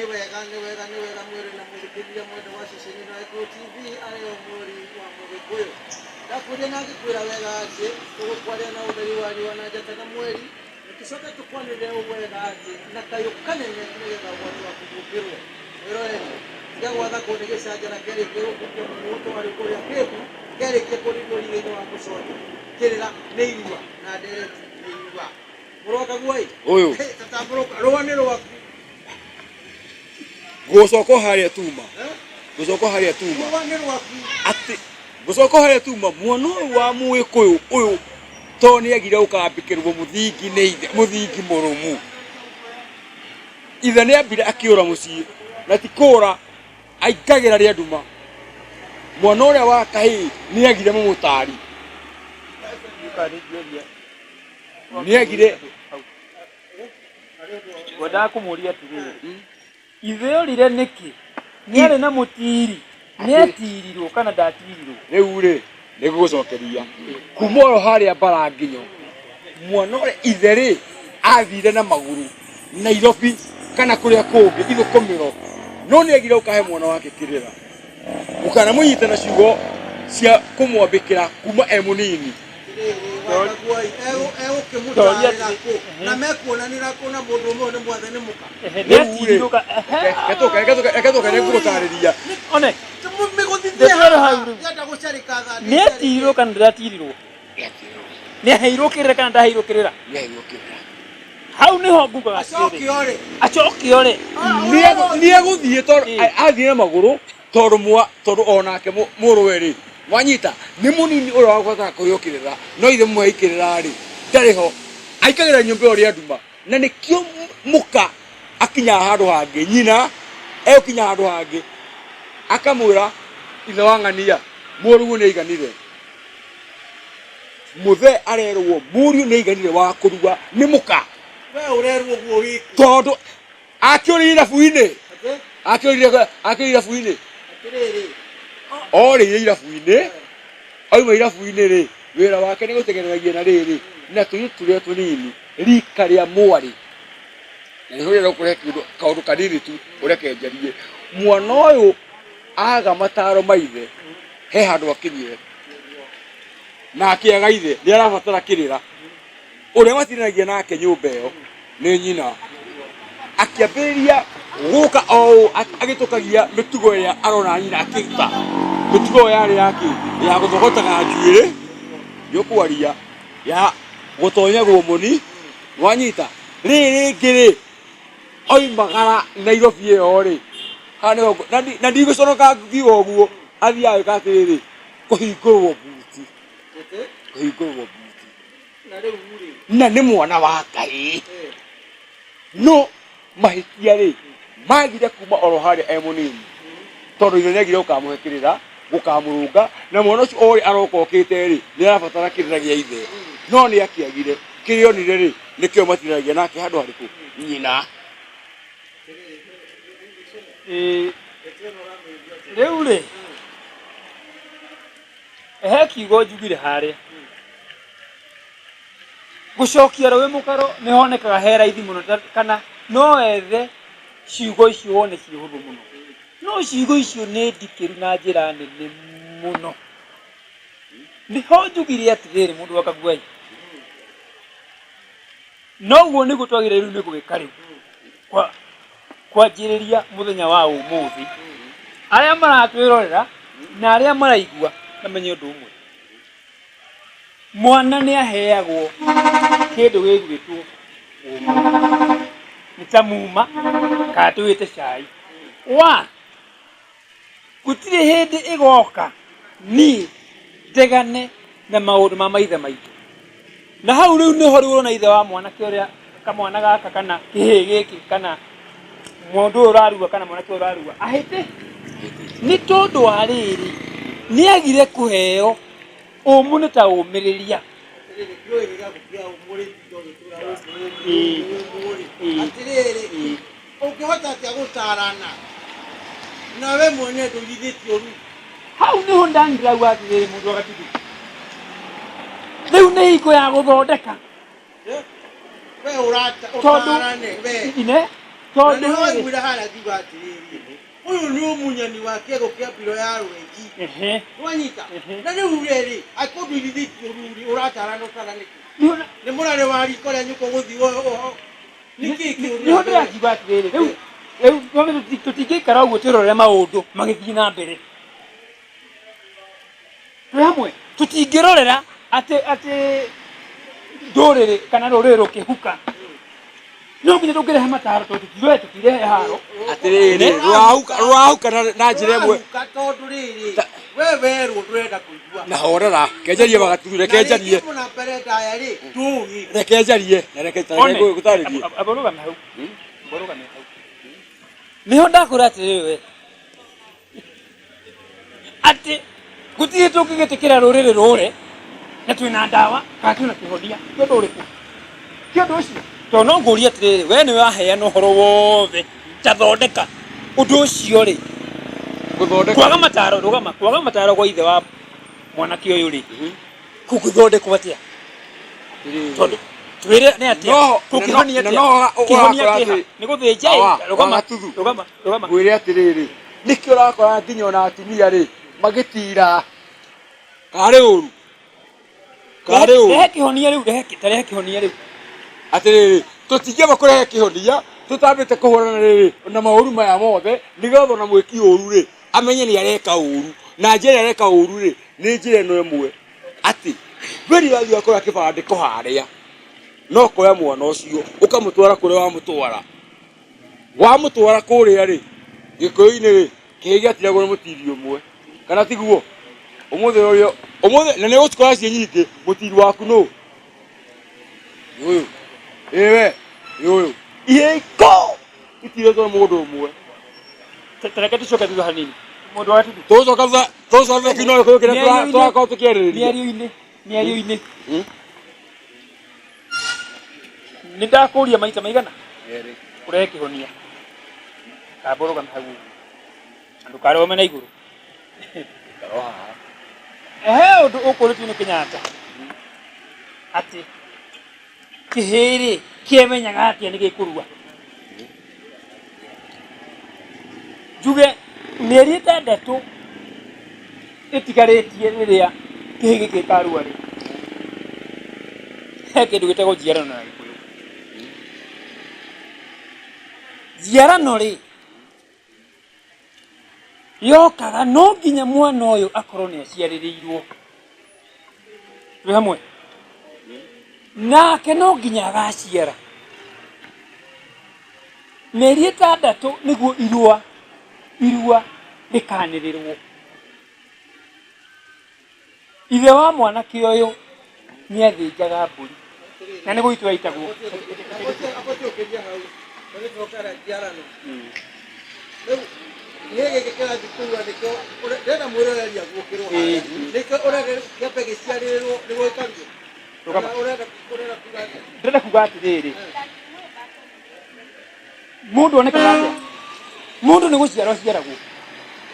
wega nĩ wega nĩ wega mwĩrĩ na mũthikĩrĩria mwendwa wa ceceni ĩno ya Gĩkũyũ TV arĩ o mweri wa Mũgĩkũyũ. Ndakũria na ngĩkwĩra wega atĩ tũgũkwaria na ũtheri wa riũa na njata na mweri na tũcoke tũkwanĩrĩre wega atĩ na kayũ kanene nĩgetha ũgwati waku ũkĩrwo. Mwĩroreri, tiga gwathakwo nĩ gĩcanjara kĩarĩkia gũkundia mũgũtũ warĩ kũrĩa kĩbu kĩarĩkia kũrindwo ritho-inĩ wa mũconjo. Kĩrĩra nĩ irua na ndereti nĩ irua. Mũrũ wa Kaguai, Ũyũ. tatambũrũka, rũa nĩ rwaku. Gũcoka o harĩa tuma. Eh? Gũcoka o harĩa tuma. Rũa nĩ rwaku. Atĩ gũcoka o harĩa tuma mwana ũyũ wa Mũgĩkũyũ ũyũ to nĩ agire gũkambĩkĩrwo mũthingi nĩ ithe, mũthingi mũrũmu. Ithe nĩ ambire akĩũra mũciĩ na ti kũra aingagĩra rĩa nduma. Mwana ũrĩa wa kahĩĩ nĩ agire mũmũtari. Nĩ agire Ngwendaga kũmũria atĩrĩrĩ, ithe orire nĩkĩ? Nĩ arĩ na mũtiri? Nĩ atirirwo kana ndatirirwo? Rĩu rĩ nĩ ngũgũcokeria kuma oro harĩa mbara nginyo mwana ũrĩa ithe rĩ athire na magũrũ Nairobi kana kũrĩa kũngĩ ithũkũmĩro no nĩ agire gũkahe mwana wake kĩrĩra mũkanamũnyita na ciugo cia kũmwambĩkĩra kuma e mũnini. Egũkĩmũtarĩra kũ na mekuonanĩra kũ na mũndũ ũmwe nĩ mwathe nĩ mũka. Nĩ atirirwo Reke tũke nĩ ngũgũtarĩria. One Mĩgũthithie haha yenda gũcarĩka thani. Nĩ atirirwo kana ndatirirwo? Nĩ aheirwo kĩrĩra kana ndaheirwo kĩrĩra? Hau nĩho ngugaga Acoke ore. Acoke ore. Nĩ egũthiĩ tondũ athiĩ na magũrũ tondũ mwa tondũ onake mũrũwe rĩ wanyita nĩ mũnini ũrĩa wabatara kũheo kĩrĩra no ithe mũhei kĩrĩra rĩ ndarĩ ho aikagĩra nyũmba ĩyo rĩa nduma na nĩkĩo mũka akinyaga handũ hangĩ nyina egũkinya handũ hangĩ akamwĩra ithe wa ng'ania mũrũguo nĩ aiganire mũthee arerwo mũriũ nĩ aiganire wa kũrua nĩ mũka We ũrerwo ũguo wĩkũ? Tondũ akĩũrire irabu-inĩ akĩũrire akĩũrire irabu-inĩ Atĩrĩrĩ. Orĩire irabu-inĩ auma irabu-inĩ rĩ wĩra wake nĩ gũtengereragia na rĩrĩ na tũirĩtu tũrĩa tũnini rika rĩa mwarĩ na nĩho rĩrĩa ũkũrehe kĩndũ kaũndũ kanini tu ũreke njarie mwana ũyũ aga mataro ma ithe he handũ akinyire na akĩaga ithe nĩ arabatara kĩrĩra ũrĩa matinanagia nake nyũmba ĩyo nĩ nyina akĩambĩrĩria gũka o ũũ agĩtũkagia mĩtugo ĩrĩa arona nyina akĩruta mĩtugo ĩyo yarĩ yake ya gũthogotaga njuĩrĩ nĩũkwaria ya gũtonyagwo mũni wanyita rĩrĩ rĩngĩ rĩ oimagara Nairobi ĩyo rĩ haha nĩho na ndigũconoka ngiuga ũguo athiaga gwĩka atĩrĩrĩ kũhingũrwo mbuti kũhingũrwo mbuti Na rĩu rĩ. Na nĩ mwana wa kahĩĩ no mahĩtia rĩ magire kuma oro harĩa e mũnini tondũ ithe nĩagire gũkamũhe kĩrĩra gũkamũrũnga na mwana ũcio o ũrĩa aroka okĩte rĩ nĩ arabatara kĩrĩra gĩa ithe no nĩ akĩagire kĩrĩa onire rĩ nĩkĩo matinanagia nake handũ harĩkũ nyina. Ĩĩ, rĩu rĩ he kiugo njugire harĩa gũcokia rũĩ mũkaro nĩ honekaga he raithi mũno kana no wethe ciugo icio wone ciĩ hũthũ mũno no ciugo icio nĩ ndikĩru na njĩra nene mũno nĩho njugire atĩrĩrĩ mũndũ wa Kaguai Noguo nĩguo twagĩrĩire rĩu nĩ gwĩka rĩu kwa kwanjĩrĩria mũthenya wa ũmũthĩ arĩa maratwĩrorera na arĩa maraigua mamenye ũndũ ũmwe mwana nĩ aheagwo kĩndũ gĩgwĩtwo ũmũ nĩ ta muma kana tũwĩte cai wa Gũtirĩ hĩndĩ ĩgoka niĩ ndegane na maũndũ ma maithe maitũ. Na hau rĩu nĩho rĩu ũrona ithe wa mwanake ũrĩa kamwana gaka kana kĩhĩĩ gĩkĩ kana mũndũ ũyũ ũrarua kana mwanake ũyũ ũrarua ahĩtĩ nĩ tondũ wa rĩrĩ nĩ agire kũheo ũmũ nĩ ta ũmĩrĩria. Atĩrĩrĩ, Ũngĩhota atĩa gũtaarana na we mwene ndũirithĩtio ruru? Hau nĩho ndandirauga atĩrĩrĩ mũndũ agatuthũ. Rĩu nĩ hingo ya gũthondeka. We ũrata Tondũ ũtaarane we. ine Na Tondũ nĩho rĩrĩ- waiguire harĩa ngiuga atĩrĩrĩ, ũyũ nĩ ũmunyani wa kĩego kĩa mbiro ya rwenji. Ehe. Nĩwanyita? Ehe. Na rĩu rĩrĩ, akũndũirithĩtie ũruri ũratarana ũtara nĩkĩ? Nĩho- Nĩ mũrarĩ wa riko rĩa nyũkwa gũthiĩ nĩkĩ kĩũru? Nĩho ndĩrakiuga atĩrĩrĩ, rĩu rĩu nĩwamenya tũtingĩikara ũguo twĩrorere maũndũ magĩthiĩ na mbere. Twĩ hamwe tũtingĩrorera atĩ atĩ ndũrĩrĩ kana rũrĩrĩ rũkĩhuka. No nginya tũngĩrehe mataro tondũ tũtiroe tũtirehe haro. Atĩrĩrĩ, rũrahuka rũrahuka na na njĩra ĩmwe. Ũrahuka tondũ rĩrĩ, we werwo ndũrenda kũigua. Na horera, kenjarie magaturu, reke njarie. Na rĩngĩ mũna mbere ndaya rĩ, ndũĩ. Reke njarie, na reke One, ngũtarĩrie. aba ũrũgame hau. Aba ũrũgame hau. Nĩho ndakwĩra atĩrĩrĩ we atĩ gũtirĩ tũngĩgĩtĩkĩra rũrĩrĩ rũre na twĩna ndawa kana twĩna kĩhonia ti ũndũ ũrĩkũ ti ũndũ ũcio tondũ no ngũrie atĩrĩrĩ we nĩwe waheana ũhoro wothe ta thondeka ũndũ ũcio rĩ Gũthondeka. kwaga mataro rũgama kwaga mataro gwa ithe wa mwanake ũyũ rĩ kũngĩthondekwo atĩa tondũ twĩre nĩ atĩa No- kũngĩhonia na atĩa no- kĩhonia ũrakora kĩha atĩ- nĩ gũthĩnja Awa, ĩ rũgama Wagatuthu. rũgama rũgama Ngwĩre atĩrĩrĩ, nĩkĩo ũrakora nginya ona atumia rĩ magĩtira karĩ ũru karĩ ũru rehe kĩhonia rĩu rehe ta rehe kĩhonia rĩu atĩrĩrĩ tũtingĩamba kũrehe kĩhonia tũtambĩte kũhũrana rĩrĩ na maũru maya mothe nĩgetha ona mwĩki ũru rĩ amenye nĩ areka ũru na njĩra ĩrĩa areka ũru rĩ nĩ njĩra ĩno ĩmwe atĩ mbere wathiĩ wakora kĩbandĩko harĩa no koya mwana ũcio ũkamũtwara kũrĩa wamũtwara wamũtwara kũrĩa rĩ gĩkũyũ-inĩ rĩ kĩhĩ gĩatiragwo nĩ mũtiri ũmwe kana tiguo ũmũthĩ ũrĩa ũmũthĩ na nĩ ũgũcikora ciĩ nyingĩ mũtiri waku nũ nĩ ũyũ ĩwe nĩ ũyũ ihĩko itirĩtwo nĩ mũndũ ũmwe Ta reke tũcoke thutha hanini mũndũ wa tuthu tũgũcoka thutha tũgũcoka thutha kiuno gĩkũyũ kĩrĩa tũrakorwo tũkĩarĩrĩria mĩario-inĩ mĩario-inĩ nĩ ndakũria maita maigana ũrehe kĩhonia kamba ũrũgame hau ũguo na ndũkarũgame na igũrũ he ũndũ ũkũrĩtio nĩ Kenyatta atĩ kĩhĩĩ-rĩ kĩemenyaga atĩa nĩ gĩkũrua njuge mĩeri ĩtandatũ ĩtigarĩtie rĩrĩa kĩhĩĩ gĩkĩ gĩkarua rĩ he kĩndũ gĩtagwo njiarano na gĩkũyũ njiarano rĩ yokaga no nginya mwana ũyũ akorwo nĩ aciarĩrĩirwo twĩ hamwe nake no nginya agaciara mĩeri ĩtandatũ nĩguo irua irua rĩkanĩrĩrwo ithe wa mwanake ũyũ nĩ athĩnjaga mbũri na nĩ gũitwo yaitagwo Agũtiũkĩria hau tũgĩcokera njiarano rĩu nĩ gĩkĩ kĩrathiĩ kũrua nĩkĩo ndĩrenda mwĩroreri aguũkĩrwo harĩa nĩkĩo ũrenda kĩambe gĩciarĩrĩrwo nĩguo gĩkaruo Rũgama. Kana ũrenda ũrenda kuga atĩa? Ndĩrenda kuga atĩrĩrĩ mũndũ onekaga atĩa mũndũ nĩ gũciarwo aciaragwo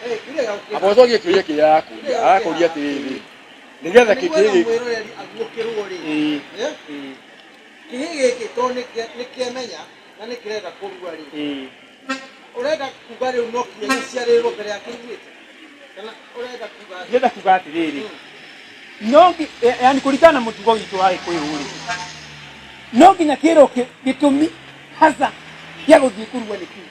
Eh, kĩrĩa gĩakũkĩra. aba ũcokie kĩũria kĩrĩa arakũria arakũria atĩrĩrĩ nĩgetha Nĩguo kĩkĩ mwĩroreri aguũkĩrwo rĩ Ĩĩ. eh, kĩhĩ gĩkĩ tondũ nĩ kĩamenya na nĩ kĩrenda kũrua rĩ Ĩĩ. ũrenda kuga rĩu no kinya gĩciarĩrwo mbere ya kĩruĩte kana ũrenda kuga atĩa? Ndĩrenda kuga atĩrĩrĩ no yani kũringana na mũtugo witũ wa gĩkũyũ rĩ no nginya kĩrwo gĩtũmi hasa gĩa gũthiĩ kũrua nĩ kĩĩ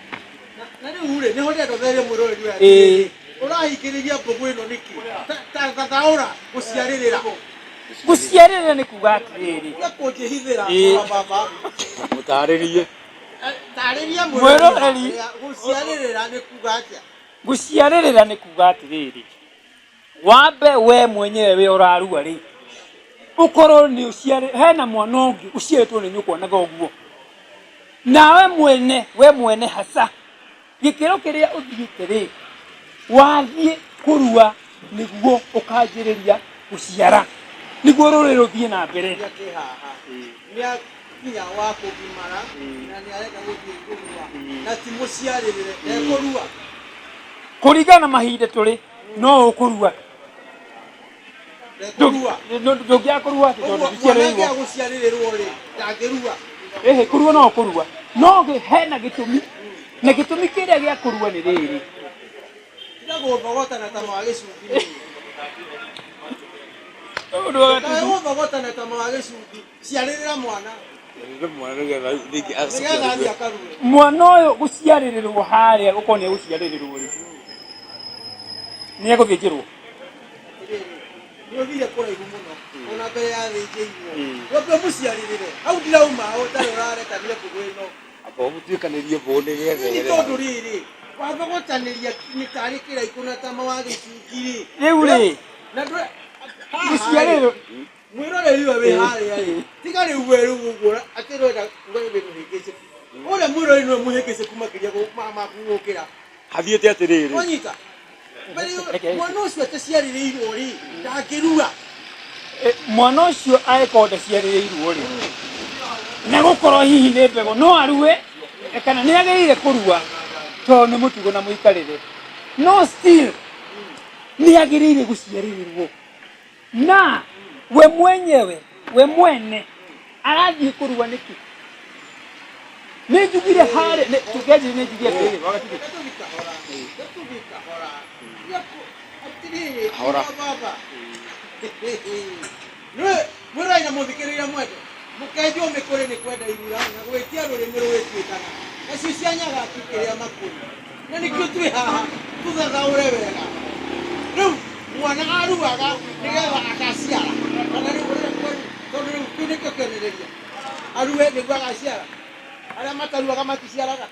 Na- na rĩu rĩ nĩho ndĩrenda ũtherie mwĩroreri ũyũ Ĩĩ. atĩrĩrĩ ũrahingĩrĩria mbũgũ ĩno nĩkĩ Ta- ta thathaũra gũciarĩrĩra gũciarĩrĩra nĩ kuga atĩrĩrĩ tiga kũnjĩhithĩra Ĩĩ. wa baba mũtarĩrie Eh, tarĩria Mwĩroreri. atĩa, gũciarĩrĩra nĩ kuga atĩa gũciarĩrĩra nĩ kuga atĩrĩrĩ wambe we mwenyewe we ũrarua rĩ ũkorwo nĩ ũciarĩ hena mwana ũngĩ ũciarĩtwo nĩ nyũkwa na thoguo nawe mwene we mwene hasa gĩkĩro kĩrĩa ũthiĩte rĩ wathiĩ kũrua nĩguo ũkanjĩrĩria gũciara nĩguo rũrĩrĩ rũthiĩ na mbere Kĩrĩa kĩ haha nĩ akinya wa kũgimara na nĩ arenda gũthiĩ kũrua na ti mũciarĩrĩre ekũrua kũringana na mahinda tũrĩ no ũkũrua ndekũrua ndũngĩaga kũrua atĩ tondũ ũguo mwana ndũciarĩrĩirwo angĩaga gũciarĩrĩrwo rĩ ndangĩrua ĩhĩ kũrua no ũkũrua No hena gĩtũmi, na gĩtũmi kĩrĩa gĩa kũrua nĩ rĩrĩ. Tiga gũthogota na tama wa gĩcungi. Ũndũ wa Kaĩ gũthogota na tama wa gĩcungi. Ciarĩrĩra mwana. Nĩgetha rĩngĩ acoke Nĩgetha arue. athiĩ akarue. Mwana ũyũ gũciarĩrĩrwo harĩa gũkorwo nĩ egũciarĩrĩrwo rĩ, nĩ egũthĩnjĩrwo. Atĩrĩrĩ, nĩ ũthire kũraihu mũno ona mbere ya thĩnjĩirwo. Wambe ũmũciarĩrĩre. Hau ndirauma ũtarĩ ũrarekania mbũgũ ĩno. Amba ũmũtuĩkanĩrie mbũũ nĩgetha Nĩ ere tondũ hau. rĩrĩ, wathogotanĩria nĩ tarĩ kĩraikũ na tama wa gĩcungi rĩ. Rĩu rĩ, Na ndũre haha rĩ, gũciarĩrwo mwĩroreri we wĩ harĩa rĩ, tiga rĩu we rĩu ũguo atĩ ũrenda kuga wĩ mũhĩngĩcĩku. Ũrĩa mwĩroreri nĩwe mũhĩngĩcĩku makĩria maku gũkĩra. Hathiĩte atĩrĩrĩ. Wanyita? Mbere ĩyo, mwana ũcio ataciarĩrĩirwo rĩ, ndangĩrua. Mwana ũcio angĩkorwo ndaciarĩrĩirwo rĩ, na gũkorwo hihi nĩ mbegũ, no arue kana nĩ agĩrĩire kũrua tondũ nĩ mũtugo na mũikarĩre, no still nĩ agĩrĩire gũciarĩrĩrwo. Na we mwenyewe, we mwene arathiĩ kũrua nĩkĩ? Nĩ njugire harĩa, tũkĩanjĩrĩria nĩ njugire atĩrĩrĩ, wagatigĩ. Reke tũthiĩ kahora, reke tũthiĩ kahora. Tiga atĩrĩrĩ, Kahora. tiga baba. Nĩwe mwĩroreri na mũthikĩrĩria mwende, mũkenjwo mĩkũrĩ nĩ kwenda irura na gwĩtia rũrĩmĩ rũgĩtuĩkana. Nacio cia Nyagaki kĩrĩa makũrĩ. Na nĩkĩo twĩ haha tũthathaũre wega. Rĩu mwana aruaga nĩgetha agaciara. Kana rĩu ũrĩa tondũ rĩu kĩu nĩkĩo kĩonereria. Arue nĩguo agaciara. Arĩa mataruaga maticiaraga.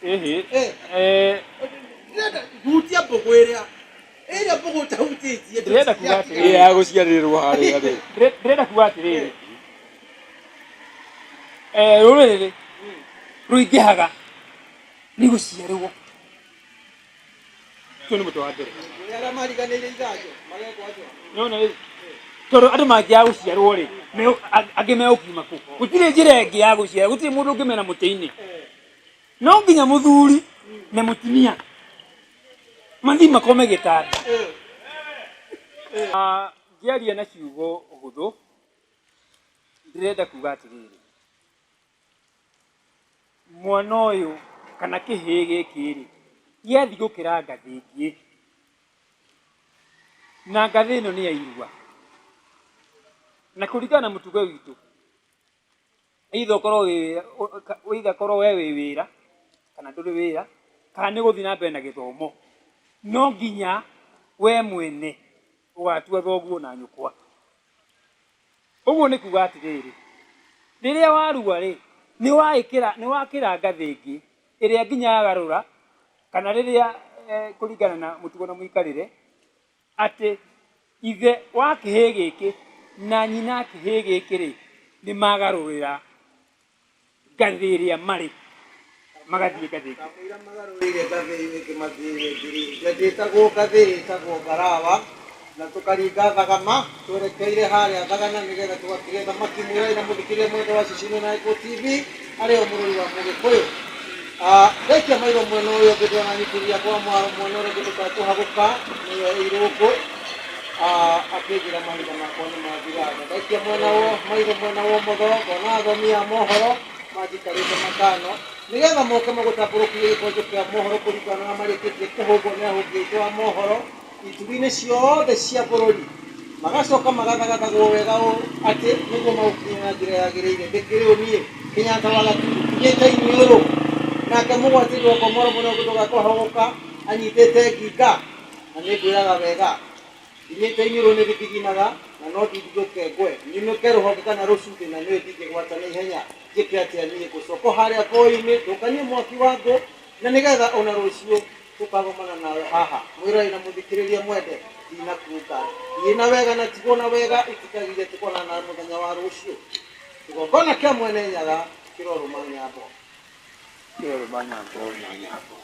Ĩhĩ. Eh. Ndĩrenda hutia mbũgũ ĩrĩa. Ĩrĩa mbũgũ ũtahutĩtie. Ndĩrenda kuga atĩrĩrĩ. Ĩrĩa ya gũciarĩrĩrwo harĩa rĩ. Ndĩrenda kuga atĩrĩrĩ, rũrĩrĩ rũingĩhaga nĩ gũciarwo. Ũcio nĩ mũtĩ wa mbere. Arĩa mariganĩire ithanjo magekwo atĩa? Nĩwona rĩu, tondũ andũ mangĩaga gũciarwo rĩ, angĩ megũkiuma kũ? Gũtirĩ njĩra ĩngĩ ya gũciara, gũtirĩ mũndũ ũngĩmera mũtĩ-inĩ. No nginya mũthuri na mũtumia mathiĩ makome gĩtanda. Ngĩaria na ciugo hũthũ, ndĩrenda kuga atĩrĩrĩ, mwana ũyũ kana kĩhĩĩ gĩkĩ rĩ, gĩathiĩ gũkĩra ngathĩ ĩngĩ, na ngathĩ ĩno nĩ ya irua, na kũringana na mũtugo witũ, either ũkorwo wĩ either ũkorwo we wĩ wĩra kana ndũrĩ wĩra, kana nĩ ũgũthiĩ na mbere na gĩthomo, no nginya we mwene ũgatua thoguo na nyũkwa. Ũguo nĩ kuga atĩrĩrĩ, rĩrĩa warua rĩ, nĩ waĩkĩra nĩ wakĩra ngathĩ ĩngĩ ĩrĩa nginya yagarũra, kana rĩrĩa kũringana na mũtugo na mũikarĩre, atĩ ithe wa kĩhĩĩ gĩkĩ na nyina wa kĩhĩĩ gĩkĩ rĩ, nĩ magarũrĩra ngathĩ ĩrĩa marĩ, magathiĩ ngathĩ ĩngĩ. Kamũira magarũrĩire ngathĩ ĩngĩ mathiĩ ĩngĩ-rĩ, ndĩtagwo ngathĩ ĩtagwo ngarawa, na tũkaringa thagama twerekeire harĩa thagana nĩgetha tũgakĩgĩe thamaki. Mwĩroreri na mũthikĩrĩria mwendwa wa ceceni na Gĩkũyũ TV arĩ o mũrũri wa Mũgĩkũyũ. Ndaikia maitho mwena ũyũ ũngĩ ndĩrona nyitĩrĩri akwa mwaro mwena ũrĩa ũngĩ ndũkae kũhagũka nĩwe Irũngũ akĩnjĩra mahinda makwa nĩ mathira. Na ndaikia mwena wa maitho mwena wa ũmotho ngona athomi a mohoro manjikarĩte matano nĩgetha moke magũtambũrũkie gĩkonjo kĩa mohoro kũringana na marĩkĩtie kũhũngwo nĩ ahũngi aitũ a mohoro ituri-inĩ ciothe cia bũrũri, magacoka magathagathagwo wega ũũ atĩ nĩguo magũkinya na njĩra yagĩrĩire. Ndĩkĩrĩ ũ niĩ Kenyatta wa Gatundu kinyĩte iniũrũ, nake mũgwatĩri wakwa mwaro mwena ũngĩ ndũgakũhagũka anyitĩte nginga, na nĩ ngwĩraga wega nginyĩte iniũrũ nĩ thithiginaga na no ndindigũke ngwe nyunĩke rũhonge kana rũcuthĩ na nĩũĩ ndingĩgwata na ihenya. Njĩke atĩa niĩ ngũcoka harĩa ngũĩ-inĩ ndũkanie mwaki wa ngũ na nĩgetha ona rũciũ tũkagomana nawe haha. Mwĩroreri na mũthikĩrĩria mwende, ndinakunga thiĩ na wega na tigwo na wega itikagirie tũkonana nawe mũthenya wa rũciũ. Kĩgongona kĩa mwene Nyaga kĩrorũma nyambo. Kĩrorũma nyambo.